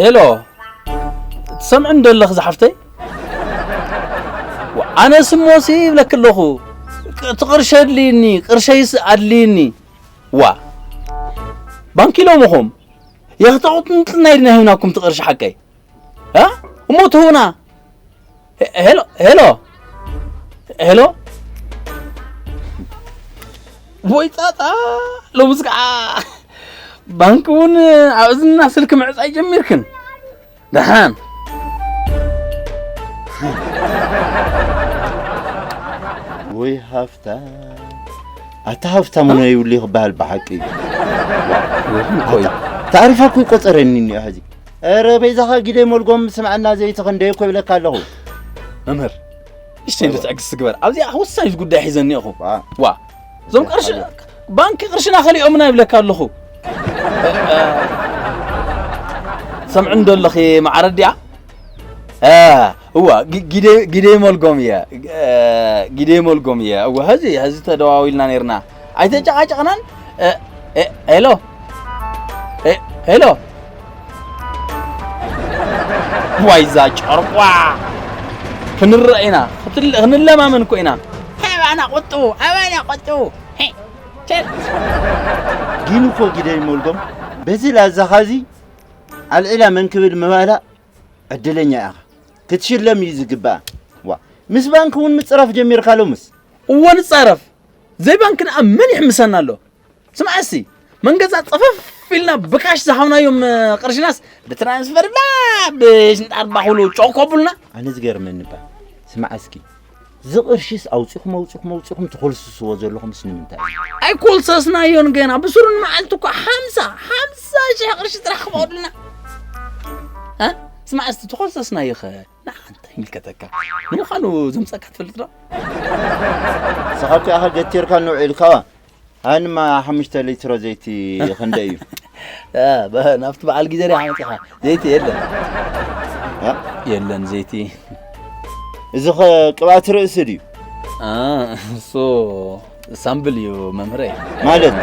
ሄሎ፣ ትሰምዕኒ ዶ ኣለኺ ዝሓፍተይ? ዋ፣ ኣነስ እሞሲ ይብለኪ ኣለኹ። ቅ-፣ እቲ ቅርሺ ኣድልይኒ፣ ቅርሸይስ ኣድልይኒ። ዋ፣ ባንኪ ኢሎምኹም። የኽተቑጥንጥና ኢድና ሂብናኩም እቲ ቅርሺ ሓቀይ። እ? እሞ ትህቡና። ሄ-፣ ሄሎ፣ ሄሎ። ሄሎ። ወይ ጣጣ፣ ሎምስ ከዓ ባንክ እውን ኣብ እዝንና ስልኪ ምዕጻይ ጀሚርክን። ደሓን። ወይ ሃፍታ። ኣታ ሃፍታም ሆነ ይብሉ ይኽበሃል ብሓቂ እዩ። ኣታ፣ ታሪፋ እኮ ይቆጸረኒ እኒኦ ሕዚ። ኧረ በይዛኻ ጊደይ ሞልጎም ስምዐና ዘይቲ ክንደይ እኮ ይብለካ ኣለኹ። መምህር፣ እሺ፣ እንደ ትዕግስቲ ግበር። ኣብዚኣ ወሳኝ ጉዳይ ሒዘ እኒኦኹ። ዋ። ዋ። እዞም ቅርሺ፣ ባንኪ ቅርሽና ከሊኦምና ይብለካ ኣለኹ። ሰምዕኒ ዶ ኣለኺ መዓረ ኣዲኣ? እ፣ እዋ፣ ጊ-፣ ጊደ-፣ ጊደይ ሞልጎም እየ። እ፣ ጊደይ ሞልጎም እየ። እዋ፣ ሀዚ፣ ሀዚ ተደዋዊልና ነይርና። ኣይተጨቃጨቅናን። እ፣ እ፣ ሄሎ። እ፣ ሄሎ። ዋይ፣ እዛ ጨርቋ። ክንረአ ኢና። ክትል-፣ ክንለማመን እኮ ኢና። ኣባና ቁጥቡ፣ ኣባና ቁጥቡ። ሄ፣ ቸል። ግን እኮ ጊደይ ሞልጎም፣ በዚ ላዛኻ እዚ ኣልዒላ መን ክብል ምባላ ዕድለኛ ኢኻ። ክትሽለም እዩ ዝግባኣ። ዋ፣ ምስ ባንክ እውን ምጽራፍ ጀሚርካ ሎምስ? እወ ንጻረፍ። ዘይ ባንክ ደኣ መን ይሕምሰና ኣሎ? ስምዓ እስቲ፣ መን ገዛ ጸፈፍ ኢልና ብካሽ ዝሃብናዮም፣ እ፣ ቅርሽናስ ብትራንስፈር ብላ ብሽንጣር ባኹሉ ጮኮ ቡልና። ኣነ ዝገርመኒ እባ፣ ስምዓ እስኪ፣ እዚ ቅርሽስ ኣውጺኹም፣ ኣውጺኹም፣ ኣውጺኹም ትኾልስስዎ ዘለኹምስ ንምንታይ እዩ? ኣይኮልሰስናዮን ገና፣ ብስሩን መዓልቲ እኮ ሓምሳ፣ ሓምሳ ሽሕ ቅርሺ ጥራሕ ክፈቕዱልና። እ? ስምዓ እስቲ፣ ትኾልሰስናዮ ኸ ንዓኻ እንታይ ይምልከተካ? ንምዃኑ ዘምጸካ ትፈልጥ ዶ? ንስኻ እኮ ኢኻ ገቲርካ ንውዒልካዋ። ሃንማ ሓሙሽተ ሊትሮ ዘይቲ ክንደይ እዩ? እ፣ በ-፣ ናብቲ በዓል ግዜ ዲኻ መጺኻ? ዘይቲ የለን። እ? የለን ዘይቲ። እዚ ኸ ቅብኣት ርእሲ ድዩ? እ፣ እሱ ሳምብል እዩ መምህረይ። ማለት?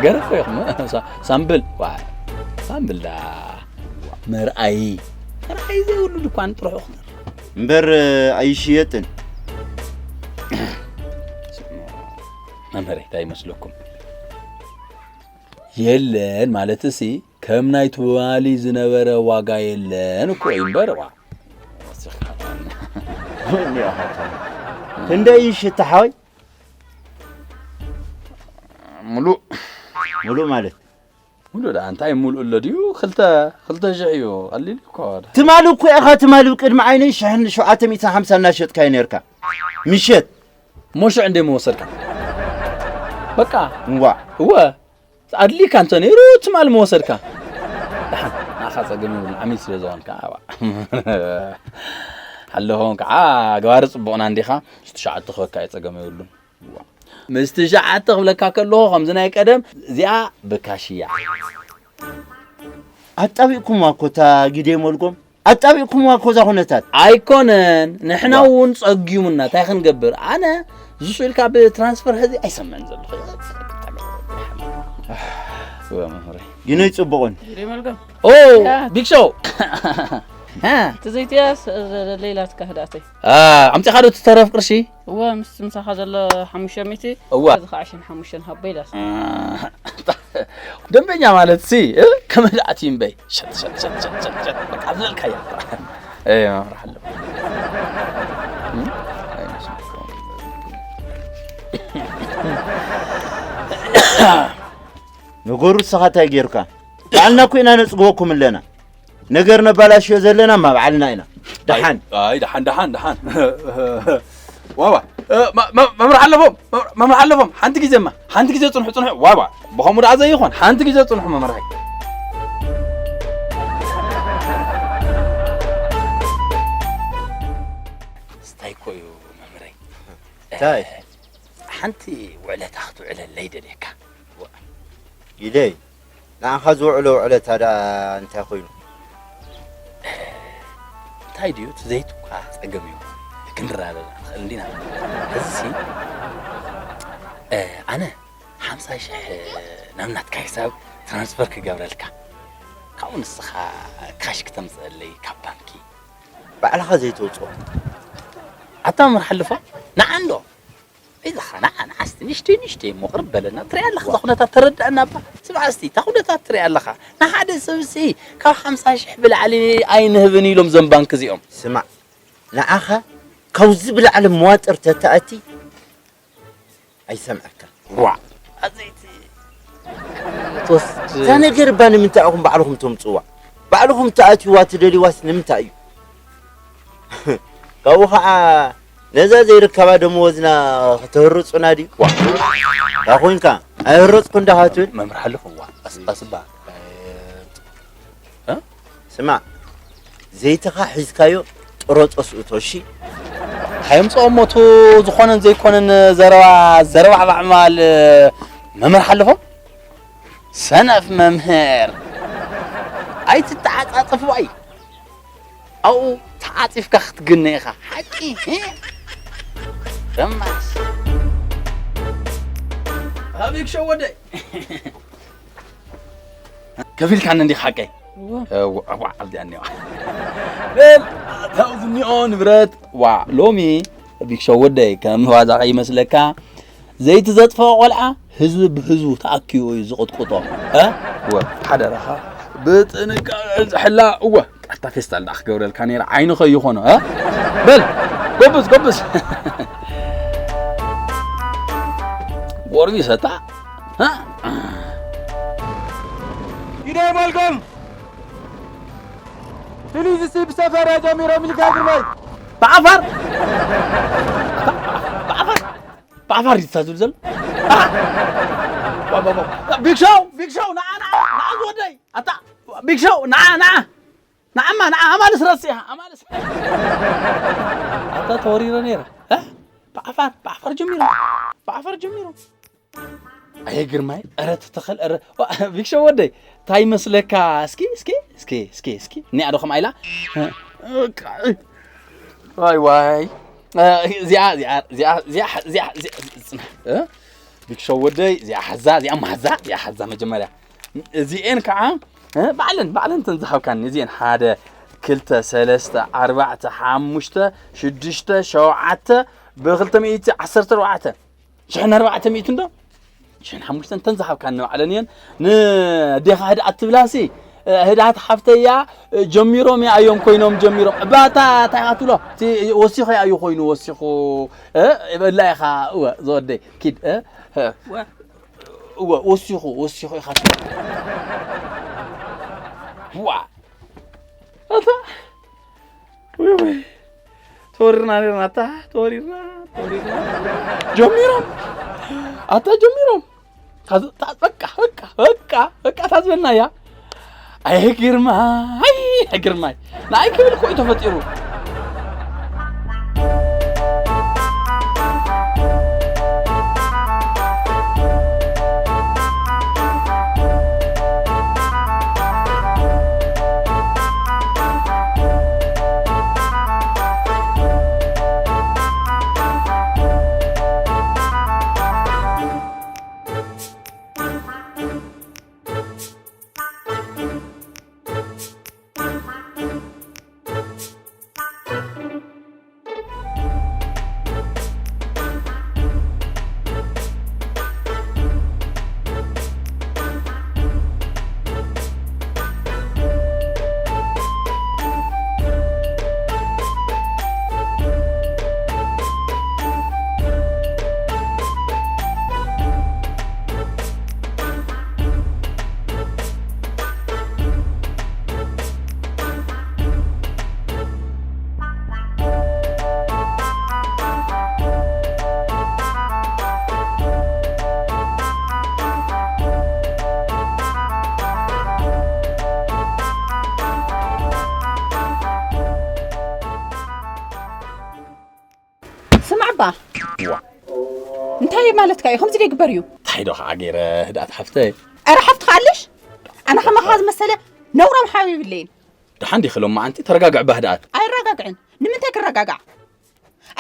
ገረብ እኮ ኢኹም። ሳ-፣ ሳምብል። ዋ፣ ሳምብል ዳ። መርኣዪ። መርኣዪ ዘይብሉ ድኳን ጥርሑ ክነር። እምበር ኣይሽየጥን። መምህረይ፣ እንታይ ይመስለኩም? የለን ማለትሲ፣ ከም ናይ ትማሊ ዝነበረ ዋጋ የለን እኮ እዩ እምበር፣ ዋ። ክንደይ ይሽጣ ሓወይ? ሙሉእ። ሙሉእ ማለት? ሙሉእ ደኣ እንታይ ሙሉእ ኣሎ ድዩ? ክልተ፣ ክልተ ሽሕ እዩ። ቀሊል እኮ። ትማሊ እኮ ኢኻ፣ ትማሊ ቅድሚ ዓይነይ ሽሕን ሸውዓተ ሚእትን ሓምሳ እናሸጥካዮ ነርካ። ምሸት። እሞ ሽዕ እንደ ምወሰድካ? በቃ። እዋ። እወ። ኣድሊካ እንተ ነይሩ ትማሊ ምወሰድካ። ደሓን፣ ንዓኻ ጸገም የብሉን፣ ዓሚል ስለ ዝኾንካ። ኣዋ። ሓለፎም ከዓ ገባሪ ጽቡቕና እንዲኻ፣ ሽትሽዓተ ክበካ እዩ፣ ጸገም የብሉን። ምስ ትሽዓተ ክብለካ ከለኹ፣ ከምዚ ናይ ቀደም፣ እዚኣ ብካሽ እያ። ኣጣቢቕኩምዋ እኮ እታ ጊዴ ሞልጎም፣ ኣጣቢቕኩምዋ እኮ እዛ ኩነታት። ኣይኮነን፣ ንሕና ዋ። እውን ጸጊሙና፣ እንታይ ክንገብር? ኣነ ዝሱ ኢልካ ብትራንስፈር ሕዚ ኣይሰምዕን ዘለኹ። ወ መምህረይ። ግን ኣይጽቡቕን። ጊዴ ሞልጎም። ኦ፣ ያ። ቢግ ሾው። ሃ። እቲ ዘይትያስ፣ ሌላ ትካህዳተይ። ኣ፣ ኣምጺኻ ዶ ትተረፍ ቅርሺ? እወ፣ ምስ ምሳኻ ዘሎ ሓሙሽተ ሚእቲ፣ እወ። እዚ ኸዓ ሽን ሓሙሽተን ሃቦ ኢላስ። ኣ፣ ደንበኛ ማለት ሲ፣ እ፣ ከመዳእቲ እምበይ። ሸጥ፣ ሸጥ፣ ሸጥ፣ ሸጥ፣ ሸጥ፣ ሸጥ። በቃ፣ ዝለልካያ። እ፣ መፍርሒ ኣለዎ። እ? ኣይመስለኩም። ነገሩ ንስኻ እንታይ ጌርካ? ባዕልና እኮ ኢና ነጽግወኩም ኣለና። ነገር ነባላሽዮ ዘለና እማ ባዕልና ኢና። ደሓን። ኣይ፣ ኣይ፣ ደሓን፣ ደሓን፣ ደሓን። ዋዋ፣ እ፣ መ-፣ መ-፣ መምርሒ ኣለዎም፣ መ-፣ መምርሒ ኣለዎም። ሓንቲ ግዜማ፣ ሓንቲ ግዜ ጽንሑ፣ ጽንሑ። ዋዋ፣ ብኸምኡ ደኣ ዘይኾን፣ ሓንቲ ግዜ ጽንሑ መምርሒ። ስታይ እኮ እዩ መምህረይ። እንታይ? እ፣ ሓንቲ ውዕለታ ክትውዕለለይ ደልየካ። ዋ። ኢደይ፣ ንዓኻ ዝውዕሎ ውዕለታ ደኣ እንታይ ኮይኑ? እንታይ ድዩ? እቲ ዘይቲ እኳ ጸገም እዩ። ክንረዳዳእ ንኽእል እንዲና። ሕዚሲ፣ እ፣ ኣነ ሓምሳ ሽሕ ናብ ናትካ ሒሳብ ትራንስፈር ክገብረልካ። ካብኡ ንስኻ ካሽ ክተምፅአለይ ካብ ባንኪ። ባዕልኻ ዘይተውፅኦ። ኣታ መምህር ሓልፎ፣ ንዓ እንዶ። ኢልኻ ንዓ፣ ንዓ እስቲ ንእሽተይ ንእሽተይ እሞ ቅርብ በለና። ትሪኣ ኣለኻ፣ እዛ ኩነታት ተረድኣና እባ። ስማዕ እስቲ፣ እታ ኩነታት ትሪኣ ኣለኻ። ንሓደ ሰብ እስቲ ካብ ሓምሳ ሽሕ ብላዕሊ ኣይንህብን ኢሎም እዞም ባንክ እዚኦም። ስማዕ፣ ንዓኻ ካብዚ ብላዕሊ መዋጥር ተተኣቲ ኣይሰምዐካ። ዋ፣ ኣዘይቲ ትወስድ። እታ ነገር እባ ንምንታይ ኢኹም ባዕልኹም ተምጽዋ? ባዕልኹም ተኣትዩዋ ትደልይዋስ ንምንታይ እዩ? ካብኡ ኸዓ ነዛ ዘይርከባ ደመወዝና ከተህርጹና ድዩ? ዋ። እንታይ ኮይንካ? ኣይህረጽኩ እንዳኻ ትብል? መምህር ሓልኹ፣ ዋ፣ ኣስ-፣ ኣስባ። እ? ስማዕ፣ ዘይትኻ ሒዝካዮ ጥሮጦስ እቶ፣ እሺ? ሃየምፅኦ እሞ፣ እቱ ዝኾነን ዘይኮነን ዘረባ፣ ዘረባ ዕባዕ ምባል፣ መምህር ሓልፎም? ሰነፍ መምህር። ኣይትተዓፃፅፍዋይ። ኣብኡ ተዓፂፍካ ክትግነ ኢኻ። ሓቂ፣ እ? ደማስ። ኣቤክ ሸወደይ። ከፊልካኒ እንዲኻ ሓቀይ? እወ። እወ፣ እወ፣ ኣብዚኣ እኒኦ። በል፣ ኣታው ዝኒኦ ንብረት፣ ዋ፣ ሎሚ ቢክሾ ወደይ፣ ከም ዋዛ ከይመስለካ፣ ዘይቲ ዘጥፈኦ ቆልዓ ህዝቢ ብህዝቡ ተኣኪቡ እዩ ዝቕጥቅጦ። እ? እወ፣ ሓደራኻ፣ ብጥንቃቐ ዝሕላ፣ እወ፣ ኣታ ፌስታል ደኣ ክገብረልካ ነይረ፣ ዓይኑ ከይኾኖ፣ እ? በል፣ ጎብዝ፣ ጎብዝ። ጎርቢሰታ። እ? ኪደ በልኩም። ፕሊዝ፣ እስቲ ብሰፈር ጀሚሮም ኢልካ ግርማይ። ብዓፋር? ብዓፋር? ብዓፋር እዩ ዝብል ዘሎ? ቢግ ሾው፣ ቢግ ሾው፣ ንዓ፣ ንዓ፣ ንዓ ዝወደይ። ኣታ፣ ቢግ ሾው፣ ንዓ፣ ንዓ። ንዓማ፣ ንዓ፣ ኣማልስ ረሲኻ፣ ኣማልስ። ኣታ ተወሪረ ነይረ። እ? ብዓፋር፣ ብዓፋር ጀሚሮም። ብዓፋር ጀሚሮም። ኣየ ግርማይ፣ ኧረ ተተኸል፣ ኧረ፣ ዋ፣ ቢክሾ ወደይ፣ ታይ መስለካ? እስኪ፣ እስኪ፣ እስኪ፣ እስኪ፣ እስኪ፣ እኒኣ ዶ ከምኣ ኢላ? ዋይ፣ ዋይ። እ፣ እዚኣ፣ እዚኣ፣ እዚኣ፣ እዚኣ፣ እዚኣ፣ እዚኣ፣ እዚኣ፣ እ? ቢክሾ ወደይ፣ እዚኣ ሓዛ፣ እዚኣ ማሓዛ፣ እዚኣ ሓዛ መጀመርያ። እዚኤን ከዓ፣ እ፣ ባዕለን፣ ባዕለን እተን ዝሃብካኒ፣ እዚኤን ሓደ፣ ክልተ፣ ሰለስተ፣ ኣርባዕተ፣ ሓሙሽተ፣ ሽዱሽተ፣ ሸውዓተ፣ ብኽልተ ሚእቲ ዓሰርተ ኣርባዕተ። ሽሕን ኣርባዕተ ሚእትን ዶ? ሽሕን ሓሙሽተን እተን ዝሃብካኒ ባዕለን እየን። ንዴኻ ህድኣት ትብላሲ፣ ህድኣት ሓፍተያ፣ ጀሚሮም እያ እዮም ኮይኖም ጀሚሮም። እባ እታ እንታይ ኢኻ ትብሎ? እቲ ወሲኹ እያ እዩ ኮይኑ ወሲኹ። እ፣ በላ ኢኻ፣ እወ፣ ዝወደይ፣ ኪድ፣ እ፣ እ። ወ- እወ፣ ወሲኹ፣ ወሲኹ ኢኻ ትብሎ። ዋ። ኣታ፣ ውይ፣ ውይ። ተወሪርና ነርና፣ ኣታ፣ ተወሪርና፣ ተወሪርና። ጀሚሮም። ኣታ፣ ጀሚሮም። ታዝ-፣ ታ-፣ በቃ፣ በቃ፣ በቃ፣ በቃ፣ ታዝበና እያ። ኣይ፣ ግርማይ፣ ኣይ፣ ግርማይ። ንኣይ ክብል እኮ እዩ ተፈጢሩ። ስማዕ እባ። ዋ። እንታይ ማለትካ እዩ? ከምዚ ዶ ይግበር እዩ? እንታይ ዶ ከዓ ገይረ ህድኣት ሓፍተይ? ኧረ ሓፍትኻ ኣለሽ? ኣነ ከማኻ ዝመሰለ ነውራም ሓቢብ የብለይን። ደሓን ዲኺ ሎማዓንቲ? ተረጋግዒ እባ ህድኣት። ኣይረጋግዕን። ንምንታይ ክረጋጋዕ?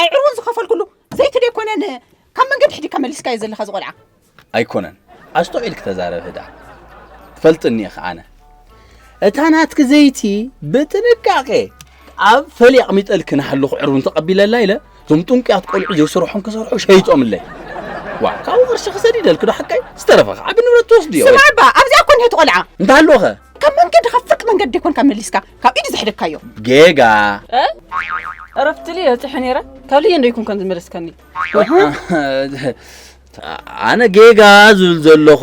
ኣይ ዕርወን ዝኸፈልኩሉ ዘይቲ ዶ ኣይኮነን? ካብ መንገዲ ሕዲግካ መሊስካዮ ዘለኻ ዝቖልዓ። ኣይኮነን። ኣስተውዒልኪ ተዛረቢ ህድኣት። ትፈልጥኒ ኢኺ ኣነ። እታ ናትኪ ዘይቲ ብጥንቃቄ ኣብ ፈሊ ኣቕሚጠልኪ ንሃለኹ ዕርቡን ተቐቢለላ ኢለ፣ እዞም ጥንቁያት ቆልዑ ዘይሰርሖም ክሰርሑ ሸይጦምለይ። ዋ፣ ካብኡ ቅርሺ ክሰዲደልኪ ዶ ሓቀይ? ዝተረፈ ከዓ ብንብረት ትወስድዮ ወይ? ስማዕ እባ፣ ኣብዚኣ እኮ እኒሀት ቆልዓ። እንተሃለወኸ? ካብ መንገዲ፣ ካብ ፍርቂ መንገዲ ይኮን ካብ መሊስካ፣ ካብ ኢዱ ዘሕደግካዮ። ጌጋ። እ? ዕረፍትሊ እየ እጽሒ ነይረ። ካብ ልየ እንዶ ይኩን ከም ዝመለስካኒ። ኣነ ጌጋ ዝብል ዘለኹ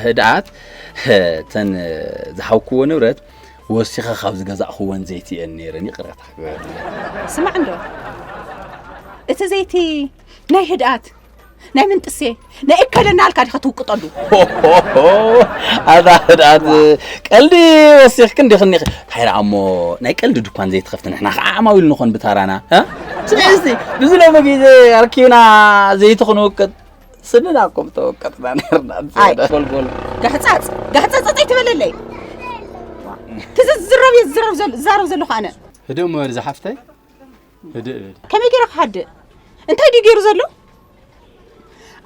ህድኣት፣ እተን ዝሃብክዎ ንብረት ወሲኸ ካብ ዝገዛእኽወን ዘይቲ እየን ነይረን። ይቕረታ ክበረለይ። ስማዕ እንዶ፣ እቲ ዘይቲ ናይ ህድኣት፣ ናይ ምንጥሴ፣ ናይ እከለ እናልካ ዲኻ ትውቅጠሉ? ኣታ ህድኣት፣ ቀልዲ ወሲኽኪ እንዲኽኒ ኢኺ። እንታይ ደኣ እሞ፣ ናይ ቀልዲ ድኳን ዘይትኸፍቲ፣ ንሕና ኸዓ ዓማዊል ንኾን ብታራና፣ እ? ስለዚ፣ ብዚ ሎሚ ግዜ ኣርኪብና ዘይቲ ክንውቅጥ፣ ስንና እኮ ምተወቀጥና ነርና፣ ኣይ። ጎልጎል። ጋሕጻጽ፣ ጋሕጻጽ ኣይትበለለይ። ትዝዝረብ እየ ዝዝረብ ዘል-፣ ዝዛረብ ዘለኹ ኣነ። ህድእ እሞ በል ዝሓፍተይ፣ ህድእ በል። ከመይ ገይረ ክሓድእ? እንታይ ድዩ ገይሩ ዘሎ?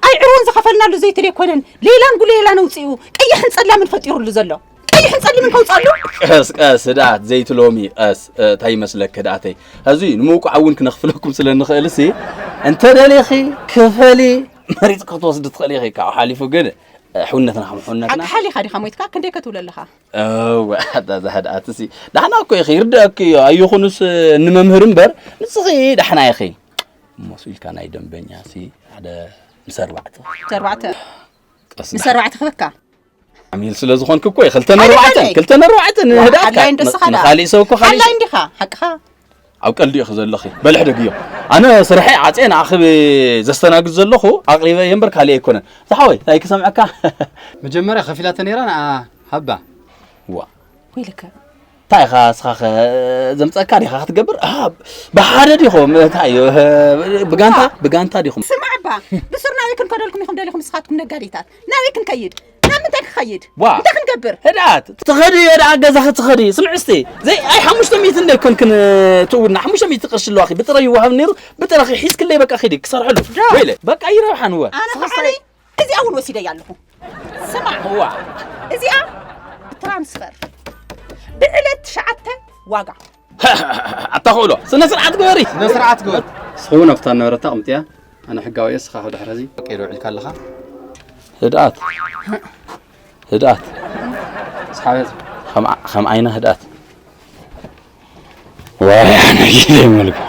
ኣይ ዕርቡን ዝኸፈልናሉ ዘይቲ ዘይኮነን፣ ሌላን ጉሌላን ኣውጺኡ ቀይሕን ጸላምን ፈጢሩሉ ዘሎ። ቀይሕን ጸሊምን ከውጻሉ? ቀስ፣ ቀስ፣ ህድኣት፣ ዘይቲ ሎሚ፣ ቀስ፣ እ፣ እንታይ ይመስለኪ ህድኣተይ? ሕዚ ንምውቃዕ እውን ክነኽፍለኩም ስለ ንኽእልሲ፣ እንተ ደሊኺ፣ ክፈሊ፣ መሪጽ ክትወስዲ ትኽእሊ ኢኺ። ካብኡ ሓሊፉ ግን፣ እ፣ ሕውነትና ከም ሕውነትና። ሓቂ ሓሊኻ ዲኻ ሞይትካ? ክንደይ ከትውለ ኣለኻ? እወ፣ ኣታ እዛ ህድኣትሲ። ዳሕና እኮ ኢኺ፣ ይርድኣኪ እዩ። ኣይኹንስ፣ እ፣ ንመምህር እምበር፣ ንስኺ ዳሕና ኢኺ። እሞ ሱ ኢልካ ናይ ደንበኛሲ፣ ሓደ ምስ ኣርባዕተ። ምስ ኣርባዕተ? ቀስ ምስ ኣርባዕተ ክበካ? ዓሚል ስለ ዝኾንክ እኮ፣ ክልተ ኣርባዕተ፣ ኣይደለይ። ክልተ ኣርባዕተ፣ ዋ፣ ንህድኣትካ፣ ሓላይ እንደስኻ ን-፣ ደኣ። ንኻሊእ ሰብ እኮ ሓላይ ኻሊእ እንዲኻ፣ ሓቅኻ። ኣብ ቀልዲ ኢኺ ዘለኺ። በሊ ሕደግዮ። ኣነ ስርሐይ ዓጽየ ንኣኺ ዘስተናግድ ዘለኹ ኣቕሪበ እየ እምበር ካሊእ ኣይኮነን። ዝሓወይ፣ እንታይ ክሰምዐካ? መጀመርያ ከፊላተ ነይራ ንኣ ሃባ። ዋ። ወይለከ። እንታይ ኢኻ እስኻ ኸ ዘምጸካ ዲኻ ክትገብር? ኣሃ፣ ብሓደ ዲኹም፣ እንታይ እዩ፣ ብጋንታ፣ ብጋንታ ዲኹም። ስማዕ እባ፣ ብሱር ናበይ ክንከደልኩም ኢኹም ደሊኹም ንስኻትኩም ነጋዴታት? ናበይ ክንከይድ? ናብ ምንታይ ክኸይድ? ዋ። እንታይ ክንገብር? ህድኣት፣ ትኸዲ እየ ደኣ ገዛኺ ትኸዲ። ስምዒ እስቲ፣ ዘይ፣ ኣይ ሓሙሽተ ሚእቲ እንደ ኮንክን ትእውድና፣ ሓሙሽተ ሚእቲ ቅርሺ ኣለዋኺ፣ ብጥረ ይወሃብ ነይሩ፣ ብጥረኺ ሒዝክለይ በቃ ኺዲ፣ ክሰርሐሉ። ዶ። ወይለ፣ በቃ ይረብሓን እወ። ኣነ ስኽስታይ ከዓኒ እዚኣ እውን ወሲደያ ኣለኹ። ስማዕ፣ እዋ። እዚኣ ብትራንስፈር ብዕለት ትሽዓተ ዋጋ። ኣታ ኽእሎ፣ ስነ ስርዓት ግበሪ። ስነ ስርዓት ግበር። ንስኺ እውን ኣብታ ነበረታ ኣቕምጥያ። ኣነ ሕጋዊ እየ፣ ንስኻ ካብ ድሕሪ እዚ ቀይሮ ውዒልካ ኣለኻ። ህድኣት። ህድኣት። ስሓበት። ከም ዓ-፣ ከም ዓይና ህድኣት። ዋይ፣ ኣነ ጊዜ መልኩ።